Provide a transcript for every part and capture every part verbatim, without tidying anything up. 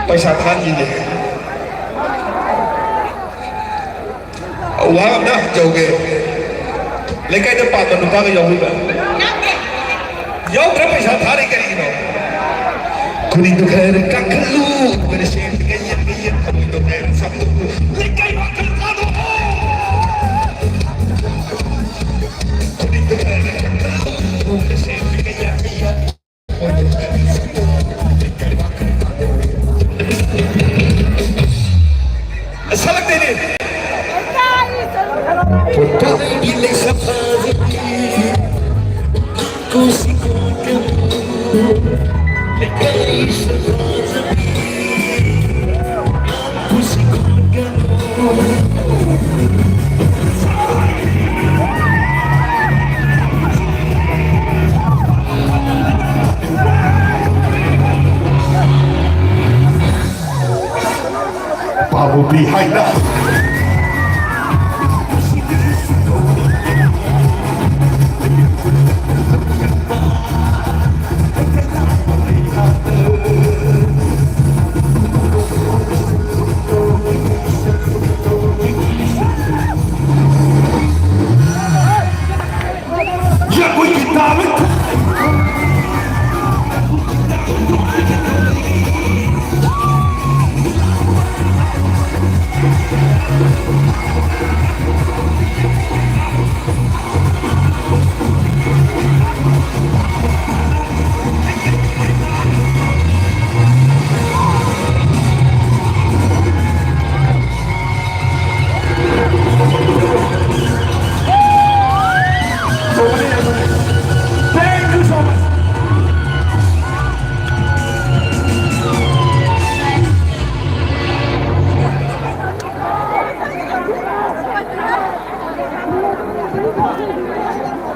ꯄꯩꯁꯥ ꯊꯥꯍꯟꯈꯤꯒꯦ꯫ ꯋꯥ ꯑꯝꯇ ꯍꯪꯖꯍꯧꯒꯦ꯫ ꯂꯩꯀꯥꯏꯗ ꯄꯥꯝꯕ ꯅꯨꯄꯥꯒ ꯌꯥꯎꯕꯤꯕ꯭ꯔꯥ? ꯌꯥꯎꯗ꯭ꯔꯦ꯫ ꯄꯩꯁꯥ ꯊꯥꯔꯤ ꯀꯔꯤꯒꯤꯅꯣ? ꯈꯨꯅꯤꯡꯗꯣ ꯈꯔ ꯀꯥꯡꯈꯠꯂꯨ꯫ ꯁꯦꯟ ꯀꯩ ꯌꯦꯠ ꯀꯩ ꯌꯦꯠ ꯈꯪꯉꯣꯏꯗꯧꯅꯦ꯫ ꯁꯝꯗꯨ ꯂꯩꯀꯥꯏ ꯋꯥꯈꯜ ꯊꯥꯗꯣꯛꯑꯣ꯫ ꯈꯨꯅꯤꯡꯗꯣ ꯈꯔ ꯀꯥꯡꯈꯠꯂꯨ꯫ ꯁꯦꯟ ꯀꯩ ꯌꯦꯠ ꯀꯩ ꯌꯦꯠ ꯁꯥꯂꯛꯇꯦꯅꯦ꯫ ꯄꯥꯕꯨꯕꯤ ꯍꯥꯏꯅ꯫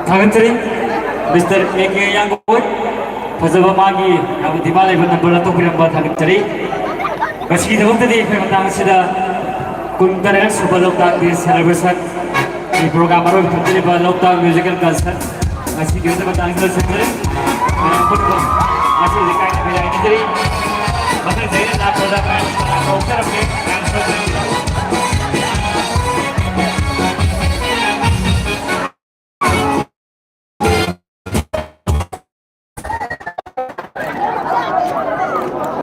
ꯊꯥꯒꯠꯆꯔꯤ ꯃꯤꯁꯇꯔ ꯑꯦ ꯀꯦ ꯌꯥꯡꯒꯣꯏ꯫ ꯐꯖꯕ ꯃꯥꯒꯤ ꯌꯥꯝꯅ ꯗꯤꯃꯥꯟ ꯂꯩꯕ ꯅꯝꯕꯔ ꯂꯧꯊꯣꯛꯄꯤꯔꯝꯕ ꯊꯥꯒꯠꯆꯔꯤ꯫ ꯉꯁꯤꯒꯤꯗꯃꯛꯇꯗꯤ ꯑꯩꯈꯣꯏ ꯃꯇꯥꯡ ꯑꯁꯤꯗ ꯀꯨꯟ ꯇꯔꯦꯠ ꯁꯨꯕ ꯂꯣꯛꯇꯥꯛ ꯗꯦ ꯁꯦꯂꯦꯕ꯭ꯔꯦꯁꯟꯒꯤ ꯄ꯭ꯔꯣꯒ꯭ꯔꯥꯝ ꯑꯔꯣꯏꯕ ꯊꯝꯖꯔꯤꯕ ꯂꯣꯛꯇꯥꯛ ꯃ꯭ꯌꯨꯖꯤꯀꯦꯜ ꯀꯟꯁꯔꯠ ꯉꯁꯤꯒꯤ ꯑꯣꯏꯅ ꯃꯇꯥꯡ ꯑꯁꯤꯗ ꯂꯣꯏꯁꯤꯟꯖꯔꯤ꯫ ꯃꯌꯥꯝ ꯄꯨꯝꯅꯃꯛ ꯉꯁꯤ ꯂꯩꯀꯥꯏꯗ ꯈꯣꯏꯔꯥꯏ ꯍꯥꯏꯖꯔꯤ꯫ ꯃꯊꯪꯗ ꯑꯩꯅ ꯂꯥꯛꯄꯗ ꯃꯌꯥꯝ ꯀꯧꯖꯔꯛꯀꯦ, ꯃꯌꯥꯝ ꯁꯣꯏꯗꯅ꯫